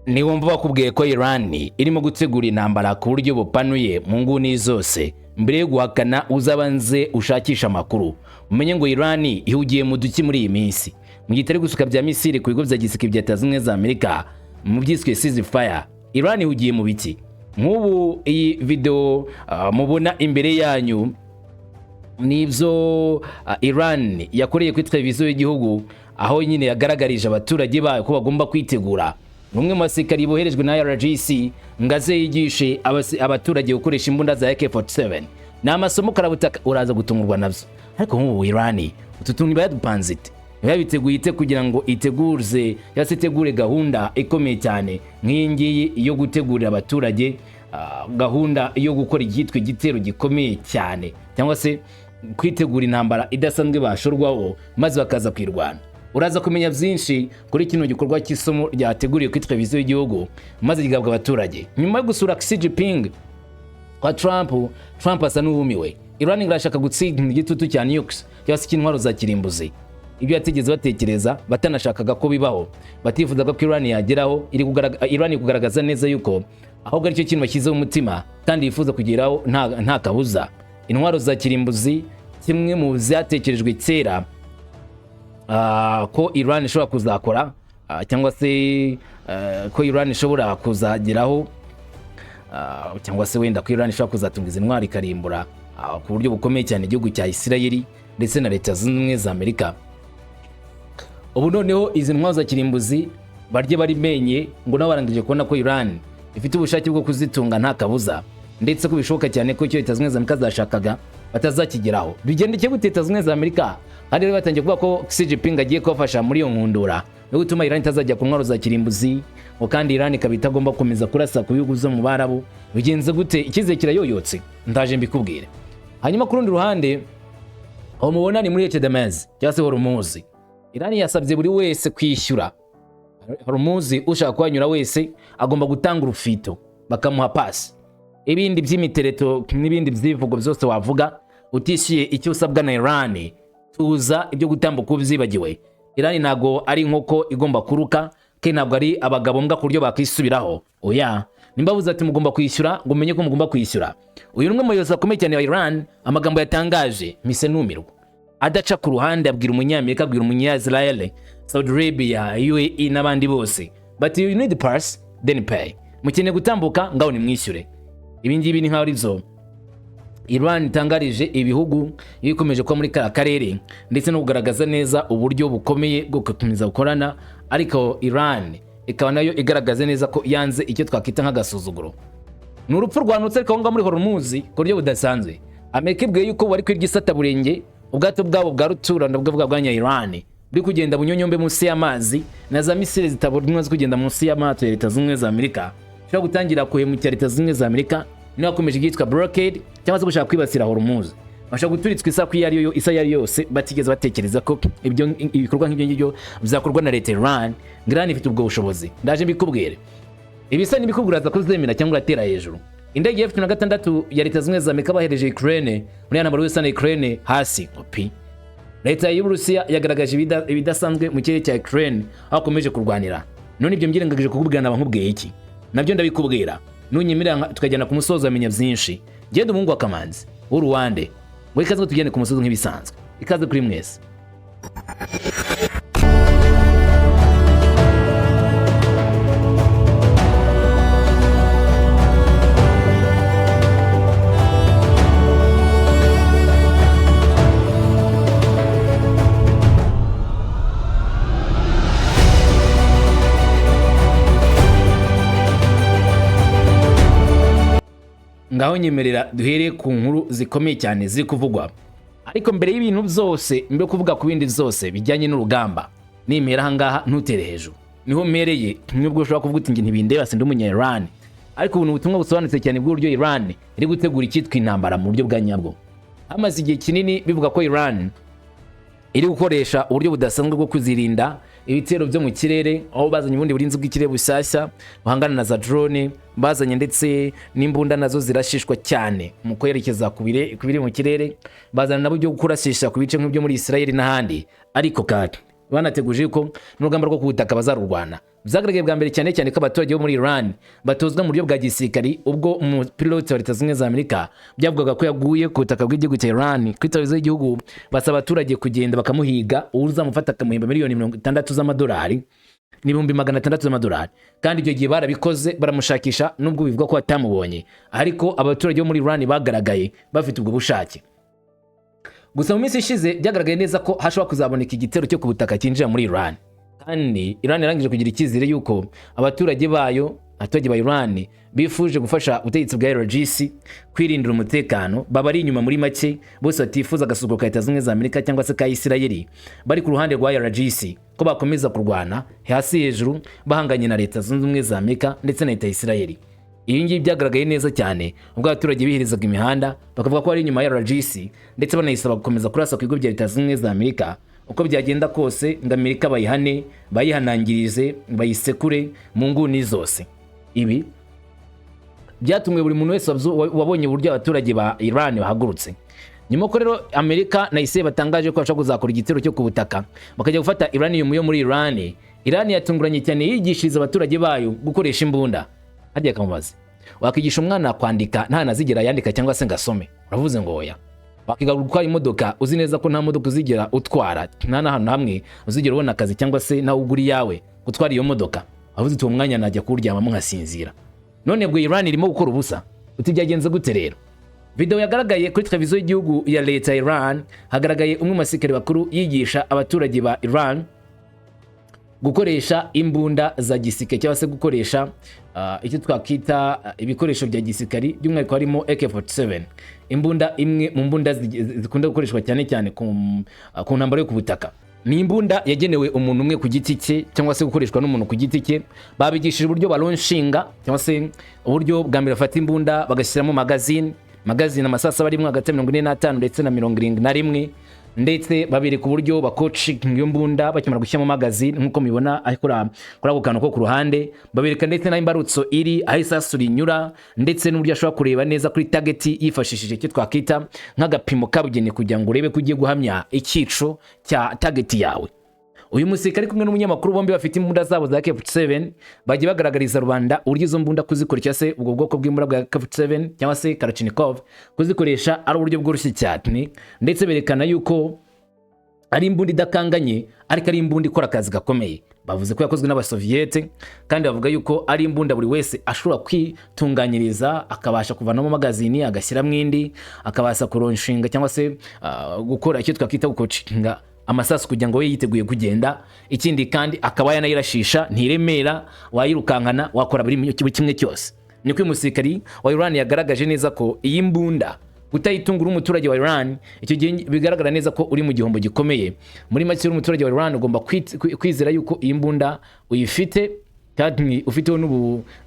Niwumva bakubwiye ko Iran irimo gutegura intambara ku buryo bupanuye mu nguni zose, mbere yo guhakana uzabanze ushakisha amakuru, umenye ngo Iran ihugiye mu duki muri iyi minsi. Mu gihe itari gusuka bya missile ku bigo bya gisirikare bya Leta Zunze Ubumwe za Amerika mu byiswe ceasefire, Iran ihugiye mu biki? Nk'ubu iyi video mubona imbere yanyu nibyo Iran yakoreye kuri televiziyo y'igihugu, aho nyine yagaragarije abaturage bayo ko bagomba kwitegura. Ni umwe mu basirikari boherejwe na IRGC ngo aze yigishe abaturage gukoresha imbunda za AK47. Ni amasomo karabutaka, uraza gutungurwa nabyo. Ariko nk'ubu Iran utu tuntu iba yadupanze ite, iba yabiteguye ite kugira ngo iteguze cyangwa se itegure gahunda ikomeye cyane nk'iyi ngiyi yo gutegurira abaturage gahunda yo gukora icyitwa igitero gikomeye cyane, cyangwa se kwitegura intambara idasanzwe bashorwaho maze bakaza kwirwana? Uraza kumenya byinshi kuri kino gikorwa cy'isomo ryateguriwe kuri televiziyo y'igihugu maze gihabwa abaturage nyuma yo gusura Xi Jinping kwa Trump. Trump asa n'uwumiwe. Iran irashaka gutsinda igitutu cya nukes cyangwa se cy'intwaro za kirimbuzi, ibyo batigeze batekereza, batanashakaga ko bibaho, batifuzaga ko Iran yageraho. Iri kugaragaza, Iran iri kugaragaza neza yuko ahubwo aricyo kintu bashyizeho umutima kandi yifuza kugeraho nta kabuza. Intwaro za kirimbuzi, kimwe mu byatekerejwe kera ko Iran ishobora kuzakora, cyangwa se ko Iran ishobora kuzageraho, cyangwa se wenda ko Iran ishobora kuzatunga izi ntwaro ikarimbura ku buryo bukomeye cyane igihugu cya Isirayeli ndetse na Leta Zunze Ubumwe za Amerika. Ubu noneho izi ntwaro za kirimbuzi barye barimenye ngo nabo barangije kubona ko Iran ifite ubushake bwo kuzitunga nta kabuza, ndetse ko bishoboka cyane ko icyo Leta Zunze Ubumwe za Amerika zashakaga batazakigeraho. Bigendekeye gute Leta Zunze Ubumwe za Amerika? Kandi rero batangiye kuvuga ko Xi Jinping agiye kubafasha muri iyo nkundura no gutuma Iran itazajya ku ntwaro za kirimbuzi, ngo kandi Iran ikaba itagomba gukomeza kurasa ku bihugu byo mu Barabu. Bigenze gute? Icyizere kirayoyotse, ndaje mbikubwire. Hanyuma ku rundi ruhande, aho mubona ni muri Hormuz cyangwa se Hormuz. Iran yasabye buri wese kwishyura Hormuz. Ushaka kuhanyura wese agomba gutanga urufito bakamuha pasi. Ibindi by'imitereto n'ibindi byivugo byose wavuga, utishyuye icyo usabwa na Iran, tuza ibyo gutambuka ubyibagiwe. Iran ntabwo ari inkoko igomba kuruka, ke ntabwo ari abagabo mbwa ku buryo bakwisubiraho. Oya, nimba bavuze ati mugomba kwishyura, ngo umenye ko mugomba kwishyura. Uyu ni umwe mu bayobozi bakomeye cyane wa Iran. Amagambo yatangaje mise numirwa, adaca ku ruhande, abwira Umunyamerika, abwira Umunya-Israel, Saudi Arabia, UAE n'abandi bose bati: "You need pass, then pay." Mukeneye gutambuka, ngaho nimwishyure. Ibi ngibi ni nkaho ari byo Iran itangarije ibihugu iyo ikomeje kuba muri kariya karere, ndetse no kugaragaza neza uburyo bukomeye bwo gukomeza gukorana. Ariko Iran ikaba nayo igaragaza neza ko yanze icyo twakwita nk'agasuzuguro. Ni urupfu rwanutse ariko aho ngaho muri Hormuz ku buryo budasanzwe. Amerika ibwiye yuko bari kwirya isataburenge ubwato bwabo bwa rutura, ndabwo bwa Iran, buri kugenda bunyonyombe munsi y'amazi na za missile zitabonwa ziri kugenda munsi y'amato ya Leta Zunze Ubumwe za Amerika, zishobora gutangira kuhemukira Leta Zunze Ubumwe za Amerika niba bakomeje ibyitwa blockade cyangwa se gushaka kwibasira Hormuz. Bashobora guturitswa isaha iyo ari yo, isaha iyo ari yose. Batigeze batekereza ko ibyo ibikorwa nk'ibyo ngibyo bizakorwa na leta Iran. Iran ifite ubwo bushobozi, ndaje mbikubwire. Ibisa n'ibikubwira kuzemera cyangwa uratera hejuru. Indege ya F-16 ya Leta Zunze Ubumwe za Amerika bahereje Ukraine muri ya ntambara y'Uburusiya na Ukraine hasi opi. Leta y'Uburusiya yagaragaje ibidasanzwe mu kirere cya Ukraine aho akomeje kurwanira. None ibyo mbyirengagije kukubwira naba nkubwiye iki? Nabyo ndabikubwira, nunyemerera tukajyana ku musozo amenya byinshi. Ngende umuhungu wa Kamanzi w'uruwande ngo ikaze, ngo tugende ku musozo nk'ibisanzwe. Ikaze kuri mwese. Ngaho nyemerera duhere ku nkuru zikomeye cyane ziri kuvugwa. Ariko mbere y'ibintu byose, mbere yo kuvuga ku bindi byose bijyanye n'urugamba, nimera ahangaha ntutere hejuru, niho mpereye. Nubwo ushobora kuvuga uti njye ntibindeba, sindi umunya Iran, ariko ubu ni ubutumwa busobanutse cyane bw'uburyo Iran iri gutegura icyitwa intambara mu buryo bwa nyabwo. Hamaze igihe kinini bivuga ko Iran iri gukoresha uburyo budasanzwe bwo kuzirinda ibitero byo mu kirere, aho bazanye ubundi burinzi bw'ikirere bushyashya buhangana na za drone, bazanye ndetse n'imbunda nazo zirashishwa cyane mu kwerekeza ku biri mu kirere, bazana nabo byo kurashisha ku bice nk'ibyo muri Israel n'ahandi. Ariko kandi Banateguje yuko n'urugamba rwo ku butaka bazarurwana. Byagaragaye bwa mbere cyane cyane ko abaturage bo muri Iran batozwa mu buryo bwa gisirikari, ubwo umupilote wa Leta Zunze Ubumwe za Amerika byavugaga ko yaguye ku butaka bw'igihugu cya Iran kuri televiziyo y'igihugu, basaba abaturage kugenda bakamuhiga, uzamufata akamuhemba miliyoni 60 z'amadolari n'600,000 z'amadolari. Kandi icyo gihe barabikoze, baramushakisha, nubwo bivuga ko batamubonye, ariko abaturage bo muri Iran bagaragaye bafite ubwo bushake. Gusa mu minsi ishize byagaragaye neza ko hashobora kuzaboneka igitero cyo ku butaka cyinjira muri Iran, kandi Iran yarangije kugira icyizere yuko abaturage bayo, abaturage ba Iran bifuje gufasha ubutegetsi bwa IRGC kwirindira umutekano, babari inyuma. Muri make, bose batifuza agasuzuguro ka Leta Zunze Ubumwe za Amerika cyangwa se ka Isirayeli, bari ku ruhande rwa IRGC, ko bakomeza kurwana hasi hejuru bahanganye na Leta Zunze Ubumwe za Amerika ndetse na Leta ya Isirayeli. Ibi ngibi byagaragaye neza cyane ubwo abaturage biherezaga imihanda, bakavuga ko bari inyuma ya IRGC, ndetse banayisaba gukomeza kurasa ku bigo bya Leta Zunze Ubumwe za Amerika uko byagenda kose, ngo Amerika bayihane, bayihanangirize, bayisekure mu nguni zose. Ibi byatumwe buri muntu wese wabonye uburyo abaturage ba Iran bahagurutse. Nyuma ko rero Amerika na Israel batangaje ko bashobora kuzakora igitero cyo ku butaka, bakajya gufata uranium yo muri Iran, Iran yatunguranye cyane yigishiriza abaturage bayo gukoresha imbunda. Harya kamubaze, wakigisha umwana kwandika nta nazigera yandika cyangwa se ngo asome? Uravuze ngo oya. Wakiga gutwara imodoka uzi neza ko nta modoka uzigera utwara, nta n'ahantu hamwe uzigera ubona akazi cyangwa se nawe ugura iyawe gutwara iyo modoka? Wavuze uti: "Uwo mwanya najya kuwuryamamo nkasinzira." None bwo Iran irimo gukora ubusa? Uti: "Byagenze gute rero?" Video yagaragaye kuri televiziyo y'igihugu ya leta ya Iran, hagaragaye umwe mu basirikare bakuru yigisha abaturage ba Iran gukoresha imbunda za gisirikare, cyangwa se gukoresha icyo twakita ibikoresho bya gisirikari, by'umwihariko harimo AK47, imbunda imwe mu mbunda zikunda gukoreshwa cyane cyane ku ntambara yo ku butaka. Ni imbunda yagenewe umuntu umwe ku giti cye, cyangwa se gukoreshwa n'umuntu ku giti cye. Babigishije uburyo balaunchinga, cyangwa se uburyo bwa mbere bafata imbunda bagashyiramo magazine. Magazine amasasu aba arimo hagati ya 45 ndetse na 71, ndetse babereka uburyo bacockinga iyo mbunda bakimara gushyiramo magazine, nk'uko mubibona kuri ako kantu ko ku ruhande. Babereka ndetse n'aho imbarutso iri, aho isasu rinyura, ndetse n'uburyo ashobora kureba neza kuri target yifashishije icyo twakita nk'agapimo kabugenewe kugira ngo urebe ko ugiye guhamya icyico cya target yawe. Uyu musirikare kumwe n'umunyamakuru, bombi bafite imbunda zabo za AK47, bagiye bagaragariza rubanda uburyo izo mbunda kuzikoresha, se ubwo bwoko bw'imbunda bwa AK47 cyangwa se Kalashnikov, kuzikoresha ari uburyo bworoshye cyane, ndetse berekana yuko ari imbunda idakanganye, ariko ari imbunda ikora akazi gakomeye. Bavuze ko yakozwe n'Abasoviyete, kandi bavuga yuko ari imbunda buri wese ashobora kwitunganyiriza, akabasha kuvanamo magazine agashyiramo indi, akabasha kulaunchinga cyangwa se gukora icyo twakwita gucockinga amasasu kugira ngo we yiteguye kugenda. Ikindi kandi akaba yanayirashisha, ntiremera, wayirukankana, wakora buri kimwe cyose. Niko uyu musirikari wa Iran yagaragaje neza ko iyi mbunda utayitunga uri umuturage wa Iran, icyo gihe bigaragara neza ko uri mu gihombo gikomeye. Muri make, uri umuturage wa Iran ugomba kwizera yuko iyi mbunda uyifite kandi ufiteho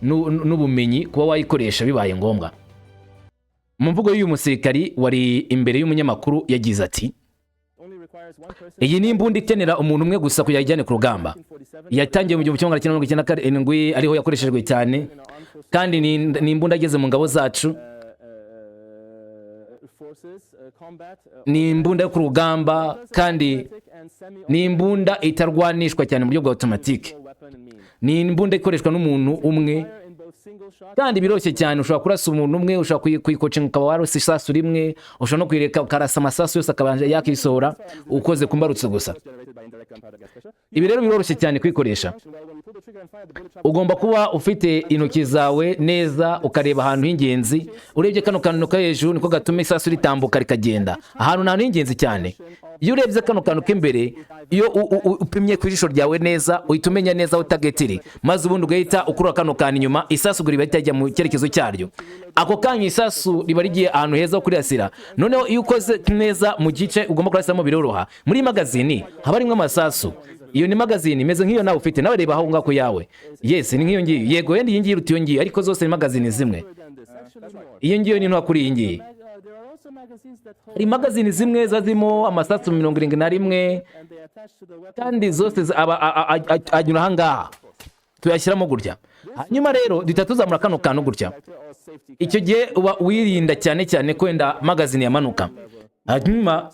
n'ubumenyi kuba wayikoresha bibaye ngombwa. Mu mvugo y'uyu musirikari wari imbere y'umunyamakuru yagize ati: "Iyi ni imbunda ikenera umuntu umwe gusa kugira ayijyane ku rugamba. Yatangiye mu 1997, ariho yakoreshejwe cyane, kandi ni imbunda ageze mu ngabo zacu. Ni imbunda yo ku rugamba, kandi ni imbunda itarwanishwa cyane mu buryo bwa automatique. Ni imbunda ikoreshwa n'umuntu umwe, kandi biroroshye cyane. Ushobora kurasa umuntu umwe, ushobora kuyicockinga ukaba warasa isasu rimwe, ushobora no kuyireka ukarasa amasasu yose akabanje yakisohora ukoze ku mbarutso gusa. Ibi rero biroroshye cyane kuyikoresha. Ugomba kuba ufite intoki zawe neza, ukareba ahantu h'ingenzi. Urebye kano kantu ko hejuru, niko gatuma isasu ritambuka rikagenda ahantu, ni ahantu h'ingenzi cyane. Iyo urebye kano kantu k'imbere, iyo upimye ku ijisho ryawe neza, uhita umenya neza aho target iri, maze ubundi ugahita ukurura kano kantu inyuma, isasu riba ritajya mu cyerekezo cyaryo. Ako kanya isasu riba rigiye ahantu heza ho kurirasira. Noneho iyo ukoze neza mu gice ugomba kurasiramo, biroroha. Muri magazine haba harimo amasasu. Iyo ni magazine imeze nk'iyo nawe ufite. Nawe reba aho ngaho ku yawe. Yes, ni nk'iyo ngiyo. Yego, wenda iyi ngiyi iruta iyo ngiyo, ariko zose ni magazine zimwe. Iyo ngiyo ni ntoya kuri iyi ngiyi. Hari magazine zimwe ziba zirimo amasasu 71, kandi zose aba anyura aha ngaha, tuyashyiramo gutya. Hanyuma rero duhita tuzamura kano kantu gutya. Icyo gihe uba wirinda cyane cyane ko wenda magazine yamanuka. Hanyuma rero iyo ukoze kuri kano kantu, Hanyuma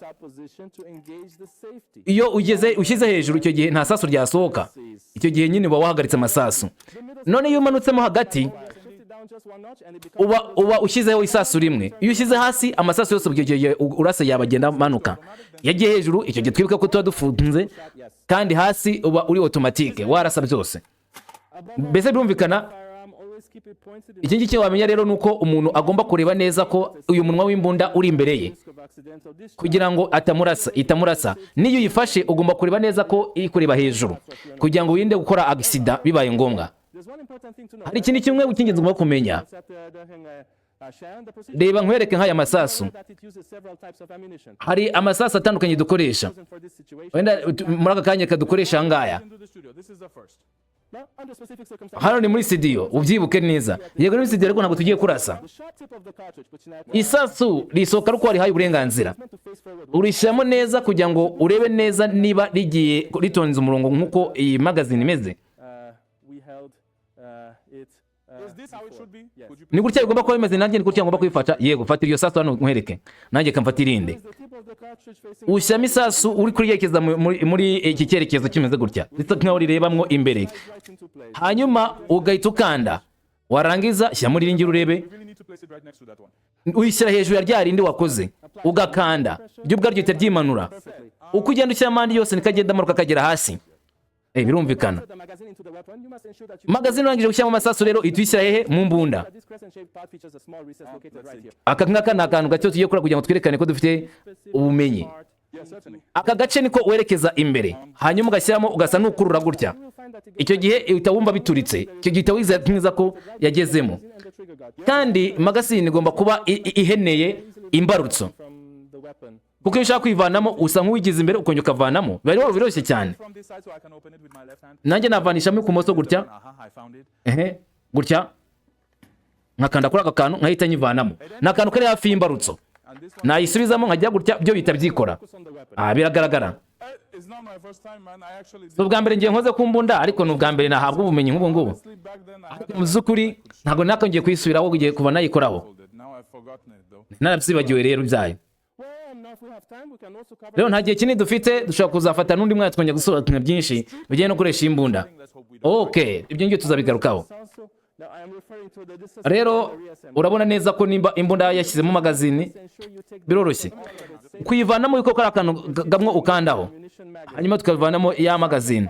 iyo ugeze ushyize hejuru, icyo gihe nta sasu ryasohoka. Icyo gihe nyine uba wahagaritse amasasu. None iyo umanutsemo hagati, uba ushyizeho isasu rimwe. Iyo ushyize hasi, amasasu yose icyo gihe urasa yaba agenda amanuka. Iyo agiye hejuru, icyo gihe twibuke ko tuba dufunze, kandi hasi uba uri automatique, warasa byose. Mbese birumvikana. Iki ngiki wamenya rero ni uko umuntu agomba kureba neza ko uyu munwa w'imbunda uri imbere ye kugira ngo atamurasa, itamurasa. N'iyo uyifashe, ugomba kureba neza ko iri kureba hejuru kugira ngo wirinde gukora accident bibaye ngombwa. Hari ikindi kimwe cy'ingenzi ugomba kumenya. Reba nkwereke nk'aya masasu. Hari amasasu atandukanye dukoresha. Wenda muri aka kanya kadukoresha aya ngaya. Into the studio. This is the first. Hano ni muri studio, ubyibuke neza. Yego, ni muri studio, ariko ntabwo tugiye kurasa. Isasu risohoka ari uko warihaye uburenganzira. Urishyiramo neza kugira ngo urebe neza niba rigiye ritonze umurongo nk'uko iyi magazine imeze. Is this how it should be? Could you Ni gutya bigomba kuba bimeze. Nanjye ni gutya ngomba kubifata. Yego, fata iryo sasu hano nkwereke, nanjye kamfata irindi. Ushyiramo isasu uri kuryerekeza muri iki cyerekezo kimeze gutya, risa nkaho rirebamwo imbere, hanyuma ugahita ukanda. Warangiza shyiramo irindi urebe. You really need to place it right next to that one. Uyishyira hejuru ya rya rindi wakoze, ugakanda, ryo ubwaryo rihita ryimanura. Uko ugenda ushyiramo andi yose, niko agenda amanuka akagera hasi. Birumvikana. Magazine urangije gushyiramo amasasu rero, uhita uyishyira hehe? Mu mbunda. Aka ngaka ni akantu gato tugiye gukora kugira ngo twerekane ko dufite ubumenyi. Yeah, certainly. Aka gace niko werekeza imbere, hanyuma ugashyiramo, ugasa n'ukurura gutya. Icyo gihe uhita wumva bituritse. Icyo gihe uhita wizera neza ko yagezemo. Kandi magazine igomba kuba iheneye imbarutso, kuko iyo ushaka kwivanamo usa nk'uwigize imbere, ukongera ukavanamo. Biba rero biroroshye cyane. From this side so I can open it with my left hand. Nanjye navanishamo ikumoso gutya. Aha, I found it. Ehe, gutya nkakanda kuri aka kantu, nkahita nyivanamo. Ni akantu kari hafi y'imbarutso. And this one, Nayisubizamo nkajya gutya, byo bihita byikora. Ah, biragaragara. It's not my first time, man. I actually Si ubwa mbere ngiye nkoze ku mbunda, ariko ni ubwa mbere nahabwa ubumenyi nk'ubu ngubu. sleep back then. I had Mu by'ukuri ntabwo nakongeye kuyisubiraho ugiye kuva nayikoraho. it. Now I've forgotten it though. Narabyibagiwe rero ibyayo. Rero nta gihe kinini dufite, dushobora kuzafata n'undi mwanya twongera gusobanura byinshi bijyanye no gukoresha imbunda. Let's hope we don't. Ok, ibyo ngibyo tuzabigarukaho. Rero urabona neza ko nimba imbunda yashyizemo magazine, biroroshye kuyivanamo, yuko kari akantu gamwe ukandaho, hanyuma tukavanamo ya magazine.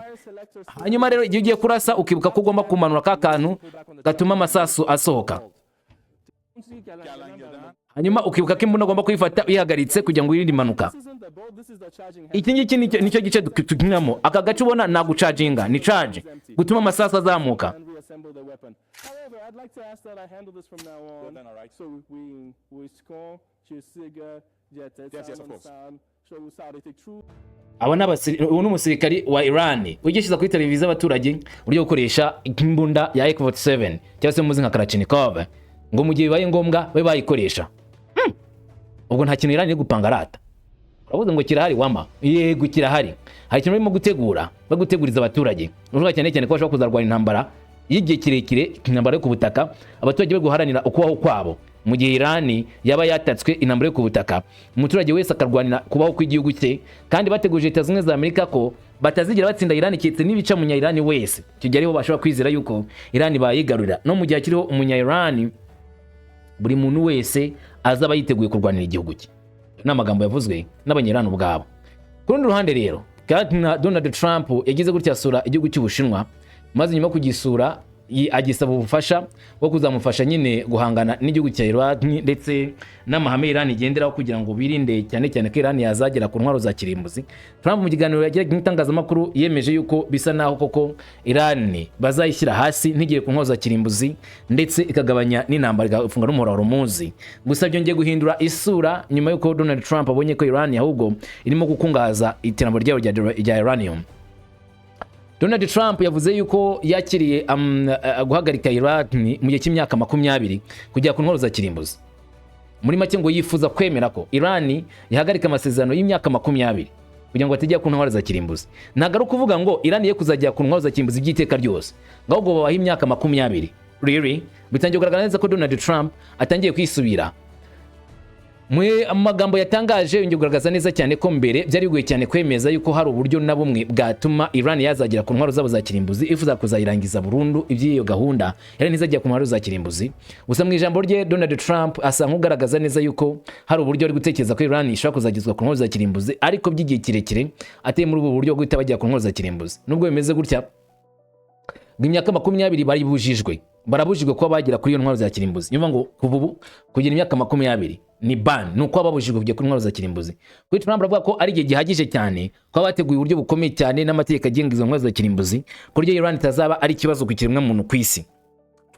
Hanyuma rero igihe ugiye kurasa, ukibuka ko ugomba kumanura ka kantu gatuma amasasu asohoka. Hanyuma ukibuka ko imbunda ugomba kuyifata uyihagaritse kugira ngo wirinde impanuka. Iki ngiki nicyo gice tukinamo. Aka gace ubona ni agucaginga, ni charge, gutuma amasasu azamuka. And reassemble the weapon. However, I'd like to ask that I handle this from now on. Then, all right. So we we score, Yes, of course. Aba ni uyu ni umusirikari wa Iran wigishiriza kuri televiziyo abaturage uburyo bwo gukoresha imbunda ya AK-47 cyangwa se muzi nka Kalashnikov, ngo mu gihe bibaye ngombwa babe bayikoresha. Ubwo nta kintu Iran iri gupanga rata? Uravuze ngo kirahari wama. Yego, kirahari. Hari ikintu barimo gutegura, bari guteguriza abaturage. Uvuga cyane cyane ko bashobora kuzarwana intambara y'igihe kirekire, intambara yo ku butaka, abaturage bari guharanira ukubaho kwabo. Mu gihe Iran yaba yatatswe, intambara yo ku butaka, umuturage wese akarwanira kubaho kw'igihugu cye. Kandi bateguje Leta Zunze Ubumwe za Amerika ko batazigera batsinda Iran keretse n'ibica umunya Iran wese. Icyo gihe ariho bashobora kwizera yuko Iran bayigarurira. No mu gihe akiriho umunya Iran, buri muntu wese azaba yiteguye kurwanira igihugu cye. Ni amagambo yavuzwe n'Abanyirani ubwabo. Ku rundi ruhande rero, na Donald Trump yagize gutya asura igihugu cy'Ubushinwa, maze nyuma yo kugisura agisaba ubufasha bwo kuzamufasha nyine guhangana n'igihugu cya Iran ndetse n'amahame Iran igenderaho, kugira ngo birinde cyane cyane ko Iran yazagera ku ntwaro za kirimbuzi. Trump mu kiganiro yagiraga n'itangazamakuru yemeje yuko bisa naho koko Iran bazayishyira hasi ntigere ku ntwaro za kirimbuzi, ndetse ikagabanya n'intambara, igafunga n'umuhora wa Hormuz. Gusa byongeye guhindura isura nyuma y'uko Donald Trump abonye ko Iran ahubwo irimo gukungahaza iterambere ryayo rya uranium. Donald Trump yavuze yuko yakiriye guhagarika Iran mu gihe cy'imyaka 20 kugera ku ntwaro za kirimbuzi. Muri make ngo yifuza kwemera ko Iran yahagarika amasezerano y'imyaka 20 kugira ngo batajya ku ntwaro za kirimbuzi. Ntabwo ari ukuvuga ngo Iran ye kuzajya ku ntwaro za kirimbuzi by'iteka ryose, ahubwo babaha imyaka 20. Really, bitangiye kugaragara neza ko Donald Trump atangiye kwisubira. Mu magambo yatangaje, yongeye kugaragaza neza cyane ko mbere byari bigoye cyane kwemeza yuko hari uburyo na bumwe bwatuma Iran yazagera ku ntwaro zabo za kirimbuzi, ifuza kuzayirangiza burundu iby'iyo gahunda Iran izagera ku ntwaro za kirimbuzi. Gusa mu ijambo rye, Donald Trump asa nk'ugaragaza neza yuko hari uburyo ari gutekereza ko Iran ishobora kuzagezwa ku ntwaro za kirimbuzi, ariko by'igihe kirekire, ateye muri ubu buryo bwo guhita bagera ku ntwaro za kirimbuzi. Nubwo bimeze gutya, ngo imyaka 20 baribujijwe, barabujijwe kuba bagera kuri iyo ntwaro za kirimbuzi. Niyo ngo kuva ubu kugera imyaka 20 ni ban, ni uko babujijwe kujya kuri ntwaro za kirimbuzi. Kuri Trump aravuga ko ari igihe gihagije cyane kuba bateguye uburyo bukomeye cyane n'amategeko agenga izo ntwaro za kirimbuzi, ku buryo Iran itazaba ari ikibazo ku kiremwamuntu ku isi.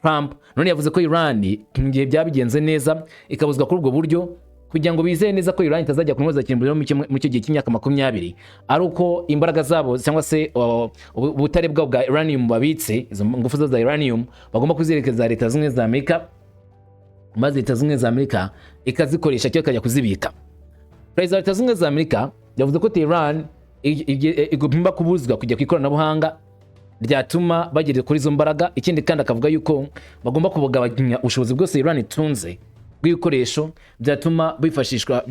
Trump none yavuze ko Iran mu gihe byabigenze neza ikabuzwa kuri ubwo buryo, kugira ngo bizere neza ko Iran itazajya ku ntwaro za kirimbuzi muri icyo gihe cy'imyaka 20, ari uko imbaraga zabo cyangwa se ubutare bwabo bwa uranium babitse, izo ngufu zabo za uranium, bagomba kuzerekeza Leta Zunze za Amerika, maze Leta Zunze za Amerika ikazikoresha cyangwa ikajya kuzibika. Perezida wa Leta Zunze za Amerika yavuze ko Tehran igomba kubuzwa kujya ku ikoranabuhanga ryatuma bagera kuri izo mbaraga. Ikindi kandi akavuga yuko bagomba kubugabanya ubushobozi bwose Iran itunze bw'ibikoresho byatuma bifashisha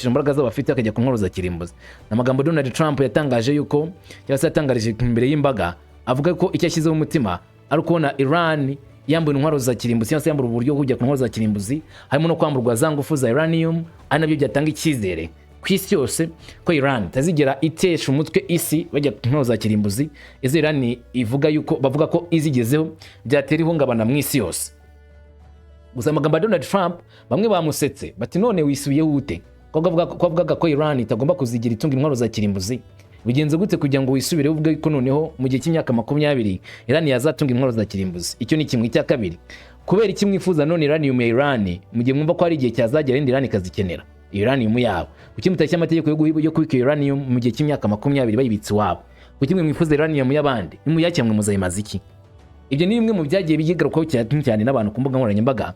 imbaraga zabo bafite bakajya ku ntwaro za kirimbuzi. Ni amagambo Donald Trump yatangaje yuko, cyangwa se yatangarije imbere y'imbaga, avuga ko icyo ashyizeho umutima ari ukubona Iran yambura intwaro za kirimbuzi, cyangwa se yambura uburyo bwo kujya ku ntwaro za kirimbuzi, harimo no kwamburwa za ngufu za uranium, ari nabyo byatanga icyizere ku isi yose ko Iran itazigera itesha umutwe isi bajya ku ntwaro za kirimbuzi. Izo Iran ivuga yuko, bavuga ko izigezeho byatera ihungabana mu isi yose. Gusa amagambo ya Donald Trump bamwe bamusetse bati: "None wisubiyeho ute? Ko avugaga ko Iran itagomba kuzigira itunga intwaro za kirimbuzi, bigenze gute kugira ngo wisubireho uvuge ko noneho mu gihe cy'imyaka 20 Iran yazatunga intwaro za kirimbuzi?" Icyo ni kimwe. Icya kabiri, kubera iki mwifuza none uranium ya Iran mu gihe mwumva ko hari igihe cyazagera indi Iran ikazikenera uranium yabo? Kuki mutashyira amategeko yo kubika uranium mu gihe cy'imyaka 20 bayibitse iwabo? Kuki mwe mwifuza uranium y'abandi? Nimuyakira mwe muzayimaza iki? Ibyo ni bimwe mu byagiye bigarukwaho cyane cyane n'abantu ku mbuga nkoranyambaga,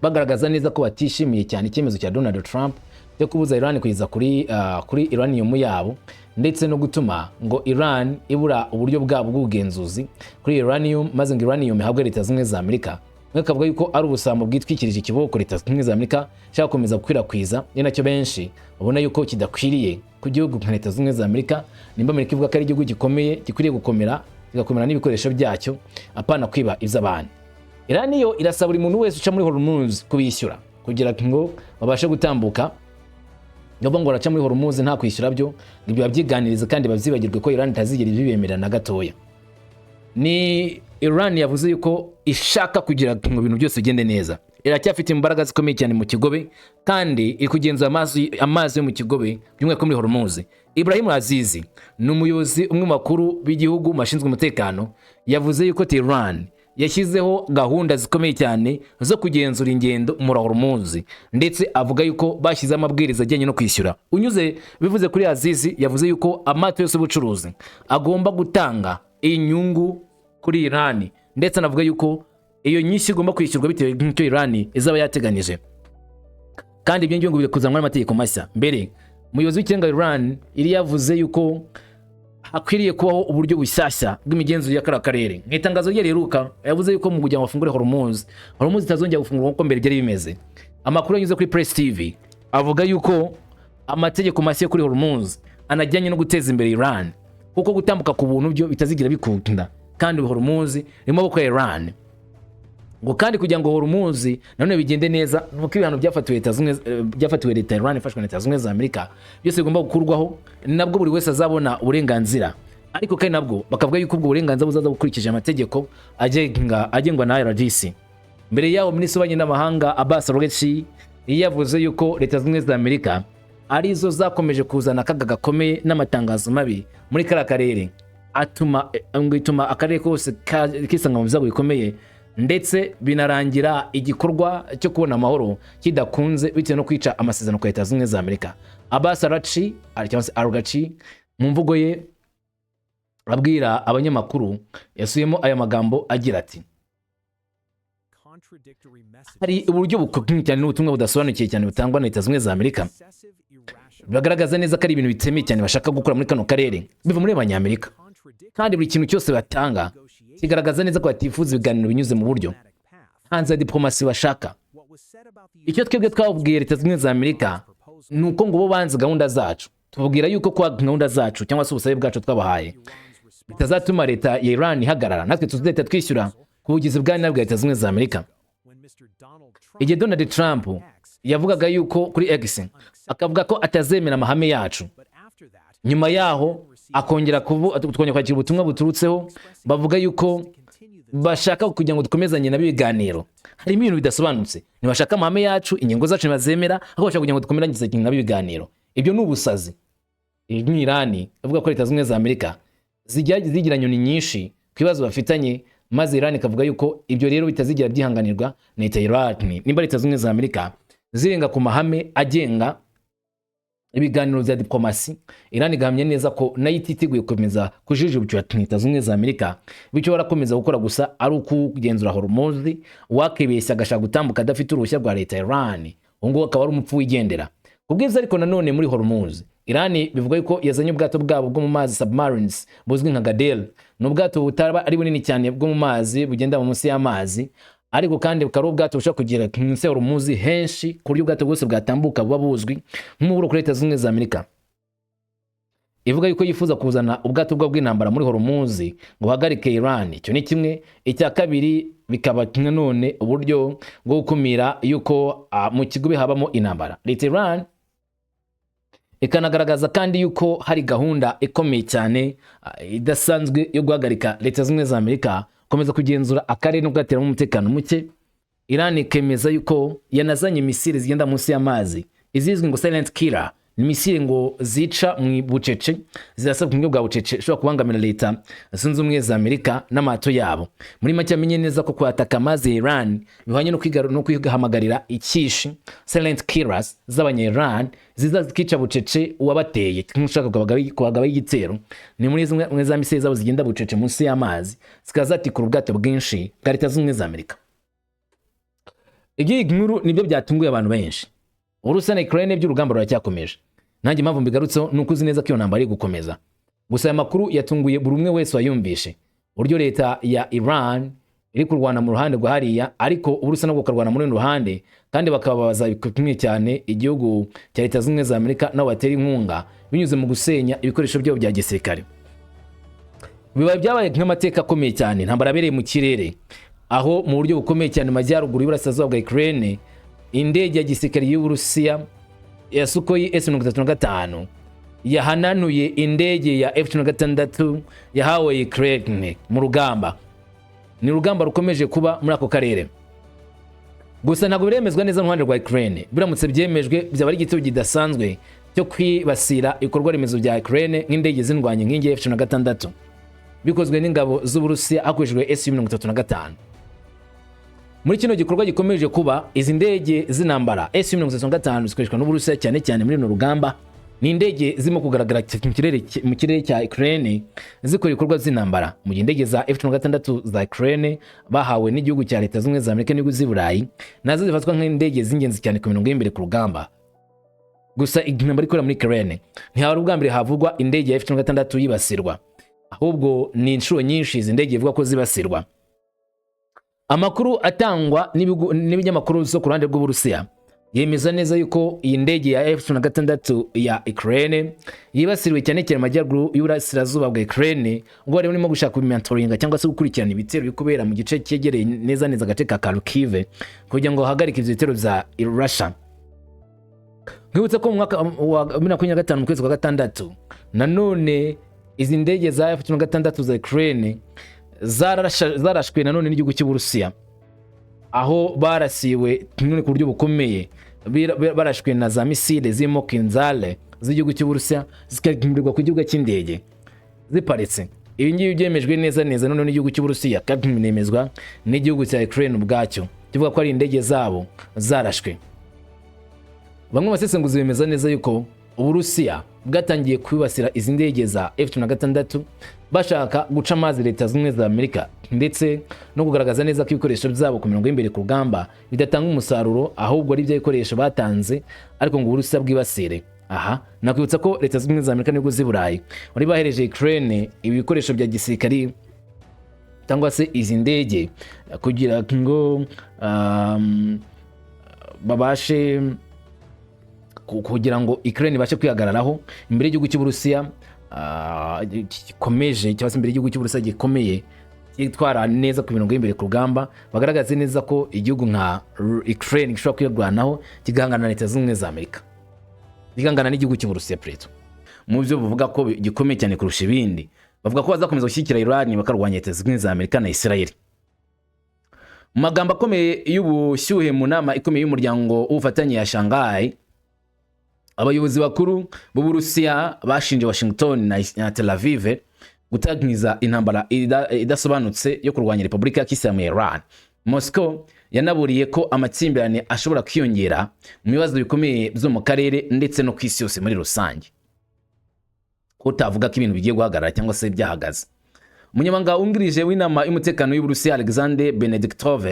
bagaragaza neza ko batishimiye cyane icyemezo cya Donald Trump cyo kubuza Iran kugeza kuri uranium yabo, ndetse no gutuma ngo Iran ibura uburyo bwabo bw'ubugenzuzi kuri uranium, maze ngo uranium ihabwe Leta Zunze za Amerika. Bamwe bakavuga yuko ari ubusambo bwitwikirije ikiboko Leta Zunze za Amerika ishaka gukomeza gukwirakwiza, ni nacyo benshi babona yuko kidakwiriye ku gihugu nka Leta Zunze za Amerika. Nimba Amerika ivuga ko ari igihugu gikomeye, gikwiriye gukomera, kigakomera n'ibikoresho byacyo, apana kwiba iby'abandi. Iran yo irasaba buri muntu wese uca muri Hormuz kubishyura kugira ngo babashe gutambuka. Ndavuga ngo baraca muri Hormuz nta kwishyura, byo ibyo babyiganiriza kandi babyibagirwe ko Iran itazigera ibibemerera na gatoya. Ni Iran yavuze yuko ishaka kugira ngo ibintu byose bigende neza. Iracyafite imbaraga zikomeye cyane mu kigobe, kandi iri kugenzura amazi yo mu kigobe, by'umwihariko muri Hormuz. Ibrahim Azizi ni umuyobozi umwe mu bakuru b'igihugu bashinzwe umutekano, yavuze yuko Tehran yashyizeho gahunda zikomeye cyane zo kugenzura ingendo muri Hormuz, ndetse avuga yuko bashyizeho amabwiriza ajyanye no kwishyura unyuze. Bivuze kuri Azizi, yavuze yuko amato yose y'ubucuruzi agomba gutanga inyungu kuri Iran, ndetse anavuga yuko iyo nyishyu igomba kwishyurwa bitewe n'icyo Iran izaba yateganyije, kandi ibyo ngibyo ngo biri kuzanwa n'amategeko mashya. Mbere umuyobozi w'ikirenga wa Iran yari yavuze yuko hakwiriye kubaho uburyo bushyashya bw'imigenzurire y'akariya karere. Mu itangazo rye riheruka yavuze yuko mu kugira ngo bafungure Hormuz, Hormuz itazongera gufungurwa nk'uko mbere byari bimeze. Amakuru yanyuze kuri Press TV avuga yuko amategeko mashya kuri Hormuz anajyanye no guteza imbere Iran, kuko gutambuka ku buntu byo bitazigira bikunda, kandi Hormuz iri mu maboko ya Iran. Ngo kandi kugira ngo Hormuz nanone bigende neza, nuko ibihano byafatiwe leta zimwe, byafatiwe leta ya Iran ifashwe na Leta Zunze za Amerika, byose bigomba gukurwaho, nabwo buri wese azabona uburenganzira. Ariko kandi nabwo bakavuga yuko ubwo burenganzira buzaza bukurikije amategeko agengwa na IRGC. Mbere yaho, Minisitiri w'Ububanyi n'Amahanga Abbas Araghchi yavuze yuko Leta Zunze za Amerika arizo zakomeje kuzana akaga gakomeye n'amatangazo mabi muri kariya karere, atuma ngo ituma akarere kose kisanga mu byago bikomeye, ndetse binarangira igikorwa cyo kubona amahoro kidakunze bitewe no kwica amasezerano kwa Leta Zunze za Amerika. Abbas Araghchi cyangwa se Araghchi, mu mvugo ye abwira abanyamakuru, yasubiyemo aya magambo agira ati: "Hari uburyo bukomeye cyane n'ubutumwa budasobanukiye cyane butangwa na Leta Zunze za Amerika, bagaragaza neza ko ari ibintu bitemeye cyane bashaka gukora muri kano karere biva muri Abanyamerika, kandi buri kintu cyose batanga kigaragaza neza ko batifuza ibiganiro binyuze mu buryo hanze ya diplomasi bashaka." Icyo twebwe twabwiye Leta Zunze Ubumwe za Amerika ni uko ngo bo banze gahunda zacu, tubabwira yuko kwa gahunda zacu cyangwa se ubusabe bwacu twabahaye bitazatuma leta ya Iran ihagarara, natwe tuzahita twishyura ku bugizi bwa nabi bwa Leta Zunze Ubumwe za Amerika. Igihe Donald Trump yavugaga yuko kuri X, akavuga ko atazemera amahame yacu, nyuma yaho akongera tukongera kwakira ubutumwa buturutseho bavuga yuko bashaka kugira ngo dukomezanye nabo ibiganiro, harimo ibintu bidasobanutse. Ntibashaka amahame yacu, ingingo zacu ntibazemera, ahubwo bashaka kugira ngo dukomezanye nabo ibiganiro. Ibyo ni ubusazi. Iyi ni Irani ivuga ko Leta Zunze Ubumwe za Amerika zijya zigira nyoni nyinshi ku bibazo bafitanye, maze Irani ikavuga yuko ibyo rero bitazigera byihanganirwa na leta ya Irani nimba Leta Zunze Ubumwe za Amerika zirenga ku mahame agenga ibiganiro bya diplomasi. Iran igahamya neza ko nayo ititeguye gukomeza kujijubya Leta Zunze Ubumwe za Amerika, bityo barakomeza gukora gusa ari ukugenzura Hormuz. Wakibeshya agashaka gutambuka adafite uruhushya rwa leta ya Iran, uwo nguwo akaba ari umupfu wigendera kubwiza. Ariko nanone muri Hormuz, Iran bivuga yuko yazanye ubwato bwabo bwo mu mazi, submarines, buzwi nka Ghadir. Ni ubwato butaba ari bunini cyane bwo mu mazi, bugenda munsi y'amazi, ariko kandi bukaba ari ubwato bushobora kugera munsi ya Hormuz henshi, ku buryo ubwato bwose bwatambuka buba buzwi nk'umuburo kuri Leta Zunze Ubumwe za Amerika. Ivuga yuko yifuza kuzana ubwato bwabo bw'intambara muri Hormuz ngo buhagarike Iran. Icyo ni kimwe. Icya kabiri bikaba nanone uburyo bwo gukumira yuko mu kigobe habamo intambara. Leta Iran ikanagaragaza kandi yuko hari gahunda ikomeye cyane, idasanzwe yo guhagarika Leta Zunze Ubumwe za Amerika gukomeza kugenzura akarere no kugateramo umutekano muke. Iran ikemeza yuko yanazanye misile zigenda munsi y'amazi, izizwi ngo silent killer. Ni misile ngo zica mu bucece, zirasa ku buryo bwa bucece, ishobora kubangamira Leta Zunze Ubumwe za Amerika n'amato yabo. Muri make, amenye neza ko kwataka amazi ya Iran bihwanye no kwihamagarira ikishi silent killers z'abanya-Iran ziza zikica bucece uwabateye nk'ushaka kubagabaho igitero. Ni muri zimwe muri za misile zabo zigenda bucece munsi y'amazi, zikaba zatikura ubwato bwinshi bwa Leta Zunze Ubumwe za Amerika. Iby'iyi nkuru nibyo byatunguye abantu benshi. Uburusiya na Ukraine by'urugamba ruracyakomeje. Nanjye impamvu mbigarutseho ni uko uzi neza ko iyo ntambara iri gukomeza. Gusa aya makuru yatunguye buri umwe wese wayumvishe, uburyo leta ya Iran iri kurwana mu ruhande rwa hariya, ariko Uburusiya nabwo bukarwana muri rundi ruhande, kandi bakababaza bikomeye cyane igihugu cya Leta Zunze Ubumwe za Amerika nabo batera inkunga binyuze mu gusenya ibikoresho byabo bya gisirikare. Biba byabaye nk'amateka akomeye cyane. Intambara yabereye mu kirere, aho mu buryo bukomeye cyane mu majyaruguru y'uburasirazuba bwa Ukraine, indege ya gisirikare y'Uburusiya ya Sukhoi S-35 yahananuye indege ya F-16 yahawe Ukraine mu rugamba. Ni urugamba rukomeje kuba muri ako karere, gusa ntabwo biremezwa neza n'uruhande rwa Ukraine. Biramutse byemejwe, byaba ari igitego kidasanzwe cyo kwibasira ibikorwa remezo bya Ukraine nk'indege zindwanya nk'ingi F-16, bikozwe n'ingabo z'Uburusiya hakoreshejwe Su-35. Muri kino gikorwa gikomeje kuba, izi ndege z'intambara Su-35 zikoreshwa n'Uburusiya cyane cyane muri runo rugamba, ni indege zirimo kugaragara mu kirere cya Ukraine zikora ibikorwa by'intambara, mu gihe indege za F-16 za Ukraine bahawe n'igihugu cya Leta Zunze Ubumwe za Amerika n'ibihugu z'i Burayi nazo zifatwa nk'indege z'ingenzi cyane ku mirongo y'imbere ku rugamba. Gusa intambara ikorera muri Ukraine, ntihari ubwa mbere havugwa indege ya F-16 yibasirwa, ahubwo ni inshuro nyinshi izi ndege ivuga ko zibasirwa. Amakuru atangwa n'ibinyamakuru zo ku ruhande rw'Uburusiya yemeza neza yuko iyi ndege ya F-16 ya Ukraine yibasiriwe cyane cyane mu majyaruguru y'uburasirazuba bwa Ukraine, ubwo bari barimo gushaka kubimonitoringa cyangwa se gukurikirana ibitero biri kubera mu gice cyegereye neza neza agace ka Kharkiv, kugira ngo bahagarike ibyo bitero bya Russia. Nkwibutsa ko mu mwaka wa 2025, mu kwezi kwa gatandatu, nanone izi ndege za F-16 za Ukraine zarashwe nanone n'igihugu cy'Uburusiya, aho barasiwe none ku buryo bukomeye, barashwe na za misile zirimo Kinzhal z'igihugu cy'Uburusiya, zikagimirwa ku kibuga cy'indege ziparitse. Ibi ngibi byemejwe neza neza none n'igihugu cy'Uburusiya, kandi binemezwa n'igihugu cya Ukraine ubwacyo kivuga ko ari indege zabo zarashwe. Bamwe mu basesenguzi bemeza neza yuko Uburusiya bwatangiye kwibasira izi ndege za F-16 bashaka guca amazi Leta Zunze Ubumwe za Amerika, ndetse no kugaragaza neza ko ibikoresho byabo ku mirongo y'imbere ku rugamba bidatanga umusaruro, ahubwo ari byo bikoresho batanze ariko ngo Uburusiya bwibasire. Aha nakwibutsa ko Leta Zunze Ubumwe za Amerika n'ibihugu z'i Burayi bari bahereje Ukraine ibi bikoresho bya gisirikari cyangwa se izi ndege kugira ngo babashe kugira ngo Ukraine ibashe kwihagararaho imbere y'igihugu cy'Uburusiya gikomeje, cyangwa se imbere y'igihugu cy'Uburusiya gikomeye cyitwara neza ku mirongo y'imbere ku rugamba, bagaragaze neza ko igihugu nka Ukraine gishobora kwirwanaho, kigahangana na Leta Zunze Ubumwe za Amerika, gihangana n'igihugu cy'Uburusiya preto mu byo buvuga ko gikomeye cyane kurusha ibindi. Bavuga ko bazakomeza gushyigikira Iran, bakarwanya Leta Zunze Ubumwe za Amerika na Israel. Mu magambo akomeye y'ubushyuhe mu nama ikomeye y'umuryango w'ubufatanye ya Shanghai, abayobozi bakuru b'Uburusiya bashinje Washington na Tel Aviv gutangiza intambara idasobanutse yo kurwanya Repubulika ya Kisilamu ya Iran. Moscow yanaburiye ko amakimbirane ashobora kwiyongera mu bibazo bikomeye byo mu karere ndetse no ku isi yose muri rusange, ko utavuga ko ibintu bigiye guhagarara cyangwa se byahagaze. Umunyamabanga wungirije w'inama y'umutekano y'Uburusiya, Alexander Benediktov,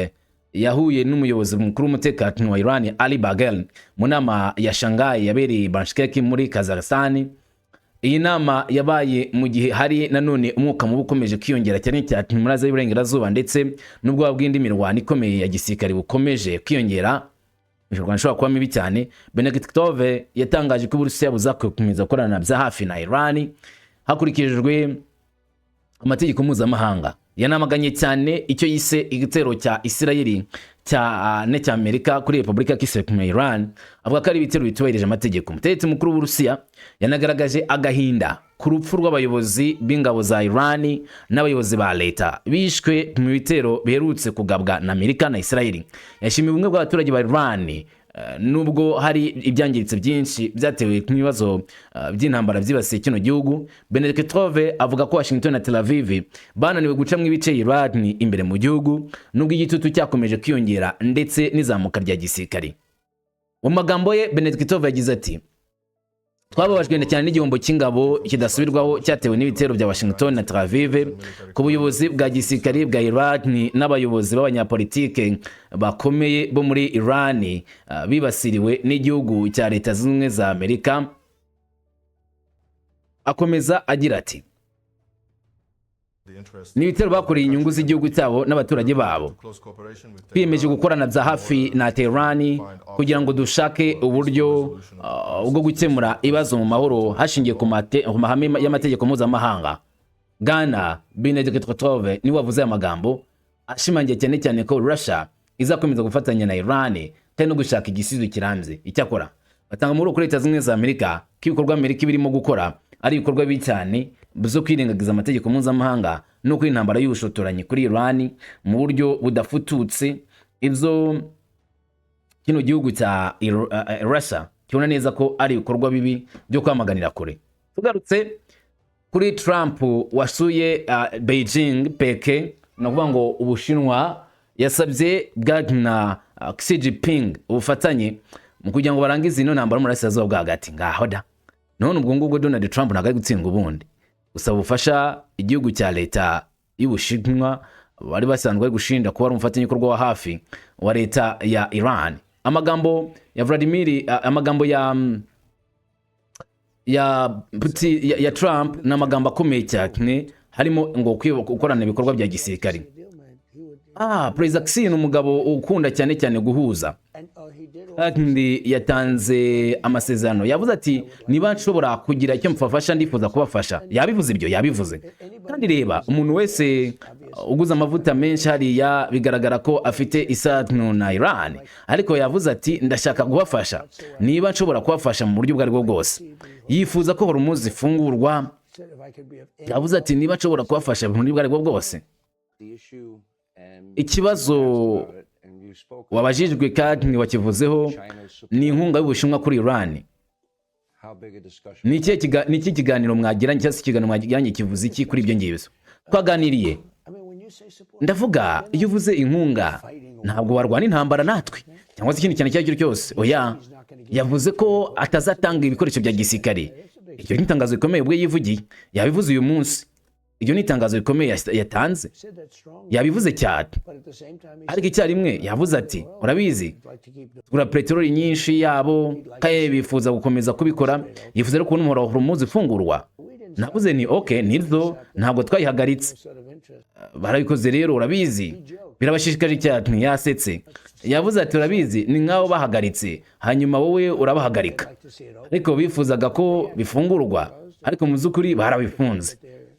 yahuye n'umuyobozi mukuru w'umutekano wa Iran, Ali Bagheri, mu nama ya Shanghai yabereye Bishkek muri Kazakhstan. Iyi nama yabaye mu gihe hari nanone umwuka mubi ukomeje kwiyongera cyane cyane muri Aziya y'Iburengerazuba, ndetse n'ubwoba bw'indi mirwano ikomeye ya gisirikare bukomeje kwiyongera. Imirwano ishobora kuba mibi cyane. Benediktov yatangaje ko Uburusiya buzakomeza gukorana bya hafi na Iran hakurikijwe amategeko mpuzamahanga. Yanamaganye cyane icyo yise igitero cya Isirayeli cya n'icya Amerika kuri Repubulika ya Kisilamu ya Iran, avuga ko ari ibitero bitubahirije amategeko. Umutegetsi mukuru w'Uburusiya yanagaragaje agahinda ku rupfu rw'abayobozi b'ingabo za Iran n'abayobozi ba leta bishwe mu bitero biherutse kugabwa na Amerika na Isirayeli. Yashimiye ubumwe bw'abaturage ba Iran nubwo hari ibyangiritse byinshi byatewe n'ibibazo by'intambara byibasiye kino gihugu. Benediktov avuga ko Washington na Tel Aviv bananiwe gucamo ibice Iran imbere mu gihugu, nubwo igitutu cyakomeje kwiyongera ndetse n'izamuka rya gisirikari. Mu magambo ye, Benediktov yagize ati: "Twababajwe cyane n'igihombo cy'ingabo kidasubirwaho cyatewe n'ibitero bya Washington na Tel Aviv ku buyobozi bwa gisirikari bwa Iran n'abayobozi b'abanyapolitike bakomeye bo muri Iran bibasiriwe n'igihugu cya Leta Zunze Ubumwe za Amerika." Akomeza agira ati: "Ni ibitero bakoreye inyungu z'igihugu cyabo n'abaturage babo. Twiyemeje gukorana bya hafi na Tehran kugira ngo dushake uburyo bwo gukemura ibibazo mu mahoro hashingiwe ku mahame y'amategeko mpuzamahanga." Bwana Benediktov niwe wavuze aya magambo, ashimangiye cyane cyane ko Russia izakomeza gufatanya na Iran kandi no gushaka igisubizo kirambye. Icyakora batanga muri kuri Leta Zunze Ubumwe za Amerika ko ibikorwa Amerika birimo gukora ari ibikorwa bibi cyane byo kwirengagiza amategeko mpuzamahanga no kuri intambara y'ubushotoranyi kuri Iran mu buryo budafututse, ibyo kino gihugu cya Russia kibona neza ko ari ibikorwa bibi byo kwamaganira kure. Tugarutse kuri Trump wasuye Beijing, Peke, ni ukuvuga ngo Ubushinwa, yasabye bwana Xi Jinping ubufatanye mu kugira ngo barangize ino ntambara mu Burasirazuba bwo Hagati. Ngaho da, none ubwo ngubwo Donald Trump ntabwo ari gutsindwa ubundi gusaba ubufasha igihugu cya leta y'Ubushinwa bari basanzwe bari gushinja kuba ari umufatanyabikorwa wa hafi wa leta ya Iran. Amagambo ya Vladimir, amagambo ya Putin, ya Trump ni amagambo akomeye cyane, harimo ngo gukorana ibikorwa bya gisirikare. Perezida Xi ni umugabo ukunda cyane cyane guhuza, kandi yatanze amasezerano. Yavuze ati: "Niba nshobora kugira icyo mfafasha, ndifuza kubafasha." Yabivuze ibyo, yabivuze. Kandi reba, umuntu wese uguze amavuta menshi hariya bigaragara ko afite isano na Iran, ariko yavuze ati: "Ndashaka kubafasha niba nshobora kubafasha mu buryo ubwo aribwo bwose." Yifuza ko Hormuz ifungurwa. Yavuze ati: "Niba nshobora kubafasha mu buryo ubwo aribwo bwose." Ikibazo wabajijwe kandi wakivuzeho ni inkunga y'Ubushinwa kuri Iran. Ni iki kiganiro mwagiranye, cyangwa se ikiganiro mwagiranye kivuze iki kuri ibyo ngibyo twaganiriye? Ndavuga, iyo uvuze inkunga, ntabwo warwana intambara natwe cyangwa se ikindi kintu icyo ari cyo cyose, oya. Yavuze ko atazatanga ibikoresho bya gisirikare. Iryo ni itangazo rikomeye ubwo yivugiye, yabivuze uyu munsi. Iryo ni itangazo rikomeye yatanze, yabivuze cyane. Ariko icyarimwe yavuze ati: "Urabizi, tugura peteroli nyinshi yabo kandi bifuza gukomeza kubikora." Yifuza rero kubona umuhora wa Hormuz ifungurwa. Navuze ni ok, nibyo, ntabwo twayihagaritse. Barabikoze rero, urabizi, birabashishikaje cyane. Yasetse, yavuze ati: "Urabizi, ni nk'aho bahagaritse, hanyuma wowe urabahagarika." Ariko bifuzaga ko bifungurwa, ariko mu by'ukuri barabifunze.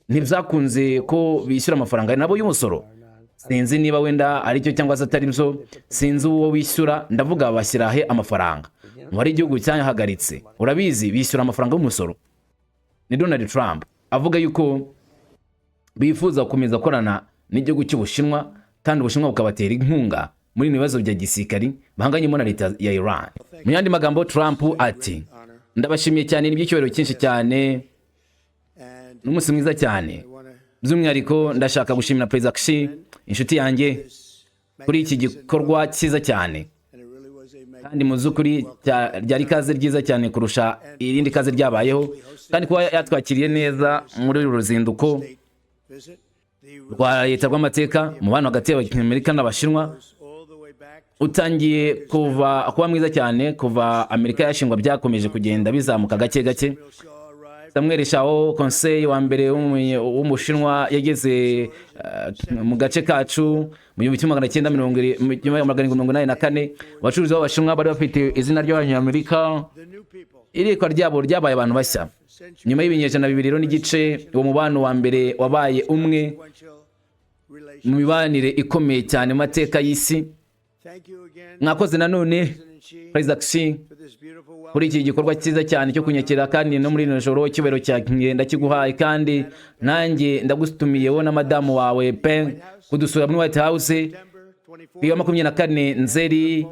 Ntibyakunze ko bishyura amafaranga nabo y'umusoro. Sinzi niba wenda aricyo cyangwa se atari byo, sinzi uwo wishyura. Ndavuga, bashyira he amafaranga? Wari igihugu cyahagaritse, urabizi, bishyura amafaranga y'umusoro. Ni Donald Trump avuga yuko bifuza gukomeza gukorana n'igihugu cy'Ubushinwa, kandi Ubushinwa bukabatera inkunga muri bino bibazo bya gisirikari bahanganyemo na leta ya Iran. Mu yandi magambo, Trump ati: "Ndabashimiye cyane, ni iby'icyubahiro cyinshi cyane, n'umunsi mwiza cyane. By'umwihariko ndashaka gushimira Perezida Xi, inshuti yanjye, kuri iki gikorwa cyiza cyane." Kandi mu by'ukuri ryari ikaze ryiza cyane kurusha irindi kaze ryabayeho, kandi kuba yatwakiriye neza muri uru ruzinduko rwa leta rw'amateka. Umubano hagati y'Abanyamerika n'Abashinwa utangiye kuva kuba mwiza cyane. Kuva Amerika yashingwa, byakomeje kugenda bizamuka gake gake. Samuel Shao, conseiller wa mbere w'Umushinwa, yageze mu gace kacu mu 1900, mu 1784. Abacuruzi b'Abashinwa bari bafite izina ry'Abanyamerika, irekwa ryabo ryabaye abantu bashya. Nyuma y'ibinyejana 2 rero n'igice, uwo mubano wa mbere wabaye umwe mu mibanire ikomeye cyane mu mateka y'isi. Mwakoze nanone, Perezida Xi, kuri iki gikorwa cyiza cyane cyo kunyakira, kandi no muri rino joro icyubahiro cyanjye ndakiguhaye, kandi nanjye ndagutumiye wowe na madamu wawe Peng kudusura muri White House ku ya 24 Nzeri,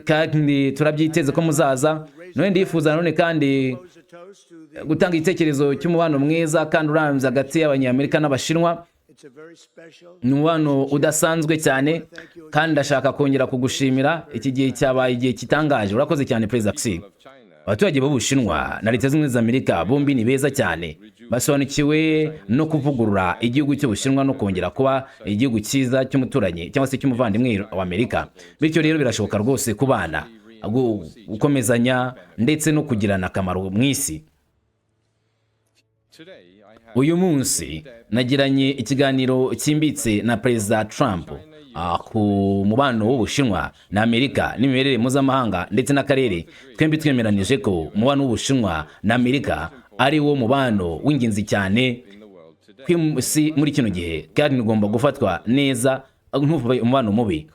kandi turabyiteze ko muzaza. None ndifuza nanone kandi gutanga igitekerezo cy'umubano mwiza kandi urambye hagati y'Abanyamerika n'Abashinwa. Ni umubano udasanzwe cyane, kandi ndashaka kongera kugushimira. Iki gihe cyabaye igihe kitangaje. Urakoze cyane, Perezida Xi. Abaturage b'Ubushinwa na Leta Zunze Ubumwe za Amerika bombi ni beza cyane, basobanukiwe no kuvugurura igihugu cy'Ubushinwa no kongera kuba igihugu cyiza cy'umuturanyi cyangwa se cy'umuvandimwe wa Amerika. Bityo rero birashoboka rwose kubana, gukomezanya ndetse no kugirana akamaro mu isi. Uyu munsi nagiranye ikiganiro cyimbitse na Perezida Trump ku mubano w'Ubushinwa na Amerika n'imimerere mpuzamahanga ndetse n'akarere. Twembi twemeranije ko umubano w'Ubushinwa na Amerika ari wo mubano w'ingenzi cyane ku isi muri kino gihe, kandi ugomba gufatwa neza, ntuve umubano mubi.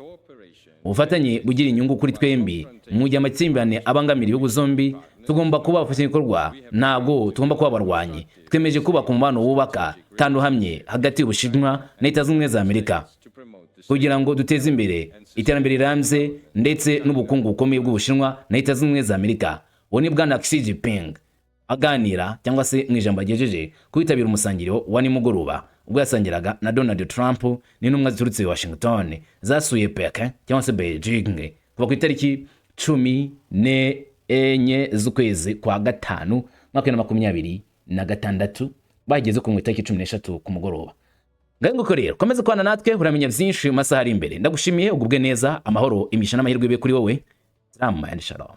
Ubufatanye bugira inyungu kuri twembi mu gihe amakimbirane abangamira ibihugu zombi. Tugomba kuba abafatanyabikorwa, ntabwo tugomba kuba abarwanyi. Twemeje kubaka umubano wubaka kandi uhamye hagati y'Ubushinwa na Leta Zunze Ubumwe za Amerika kugira ngo duteze imbere iterambere rirambye ndetse n'ubukungu bukomeye bw'Ubushinwa na Leta Zunze Ubumwe za Amerika. Uwo ni Bwana Xi Jinping aganira cyangwa se mu ijambo agejeje kwitabira umusangiro wa nimugoroba, ubwo yasangiraga na Donald Trump n'intumwa ziturutse i Washington zasuye Pekin cyangwa se Beijing kuva ku itariki 14 z'ukwezi kwa gatanu mwaka wa 2026, bageze ku itariki 13 ku mugoroba. Ngaho nguko rero, komeza kubana natwe, uramenya byinshi mu masaha ari imbere. Ndagushimiye, ugubwe neza, amahoro, imigisha n'amahirwe bibe kuri wowe. Salama and shalom.